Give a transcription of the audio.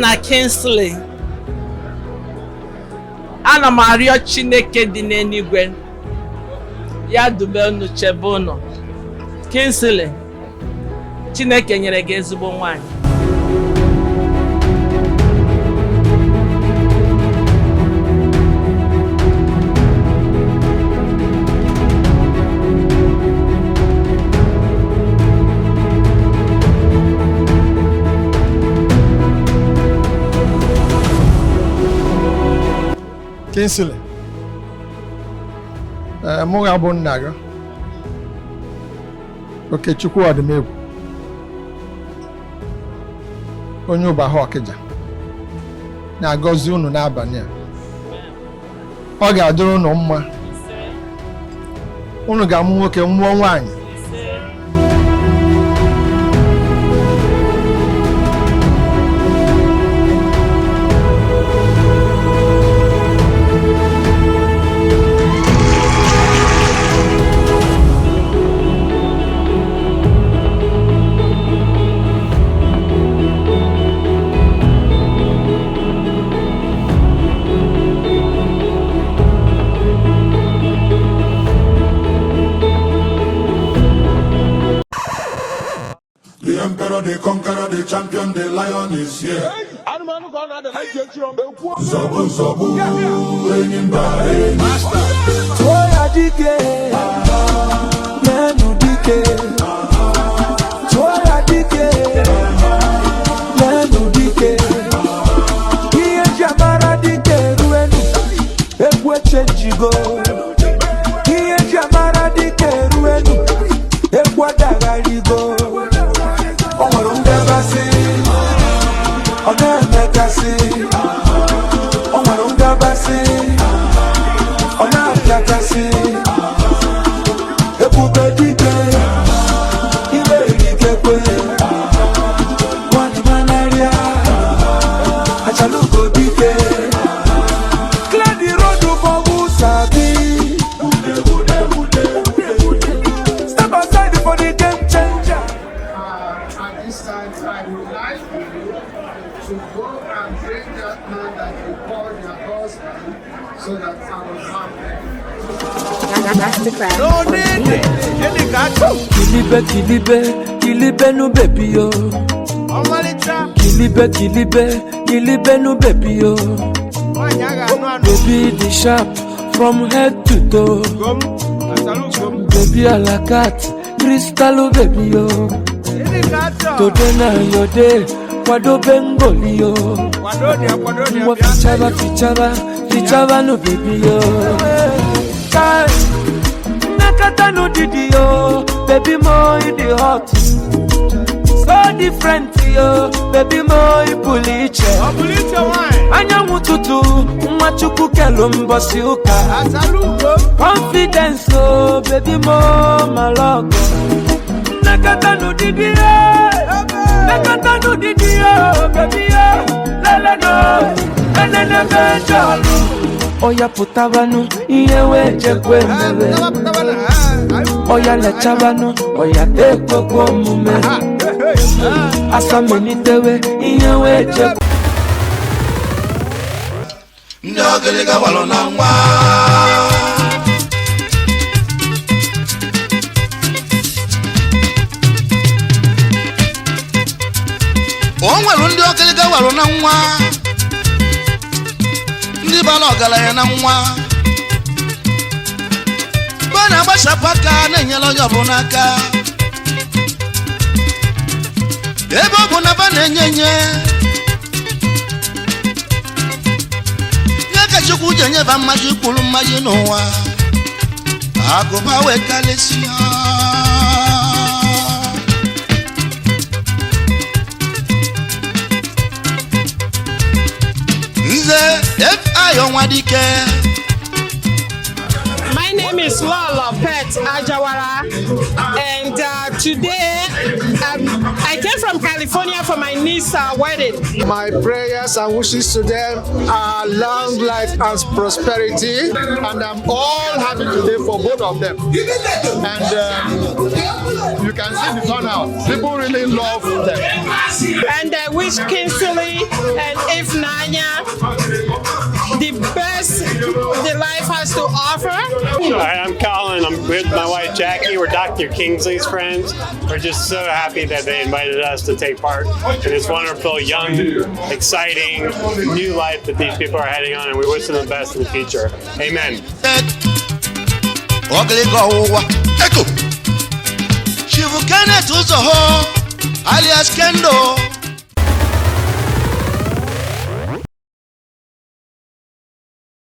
Na Kingsley, ana m arịọ Chineke dị n'eluigwe ya dube unu, chebe unu. Kingsley, Chineke nyere gị ezigbo nwanyị. Kingsley, ee, mụ ga-abụ nna gị, Okechukwu Ọdịmegwu, onye Ụbaha Ọkịja, na-agọzi unu n'abalị a. Ọ ga-adịrị unu mma. Unu ga-amụ nwoke, mụọ nwaanyị. The emperor, the conqueror, the champion, the lion is here. Nzọbụ nzọbụ, enyi mba enyi. Tụọ ya dike, menụ dike. Tụọ ya dike, menụ dike. Ihe eji amara dike eruenu, egwu echenjigo. Ihe eji amara dike eruenu, egwu adagharigo. O nwere ngabasị, ọ na-emekasị. O nwere ngabasị, ọ na-apịakasị. Ebube dike, ime erikekwe. Nwanyị manarịa, achalugo dike. Clear the road for who sabi. Step aside for the game changer. At this time, I would like you to go and bring that man that you call your husband so that I will have him. Masterclass. Kilibe, kilibe, kilibe nu baby yo. Kilibe, kilibe, kilibe nu baby yo. Baby the sharp from head to toe. Baby a la cat, crystal baby yo. Today na your day, kwado bengoli yo. Mwa fichaba, fichaba, fichaba no baby yo. Kai, nakata no didi yo, baby mo in the hot. So different yo, baby mo ipuliche. Anyanwụ tutu, nwa Chukwu kelu mbọsị ụka. Confidence o, baby mo malọgọ. Nakata n'ụdịdị ye, nakata n'ụdịdị yo, baby yo, leleno, enenebe jọlụ. Oya pụtabanụ, ihe wee jekwe mere. Oya lechabanụ, oya tekwekwe omume. Asamelitewe, ihe wee jekwe. Ndị ọgịlịga gbalụ na nwa. O nwere ndị ọgịlịga gbalụ na nwa. Ndị bara ọgaranya na nwa. Mgbe a na-agbachapụ aka na-enyere onye ọbụla aka. Ebe ọ bụ na ba na-enye enye, nye ka Chukwu ji enyeba mmaji kwuru mmaji n'ụwa, agụba wee karịsịa. Nze Fi Ọnwa Dike. My name is Lala Pet Ajawara, and today I came from California for my niece's wedding. My prayers and wishes to them are long life and prosperity, and I'm all happy today for both of them. And you can see the turnout. People really love them. And I wish Kingsley and Ifunanya the best the life has to offer. Hi, I'm Colin. I'm with my wife Jackie. We're Dr. Kingsley's friends. We're just so happy that they invited us to take part in this wonderful, young, exciting, new life that these people are heading on, and we wish them the best in the future. Amen. Ọgịlịga ọwụwa eko. Chief Kenneth Ụzọhọ, alias Kendo.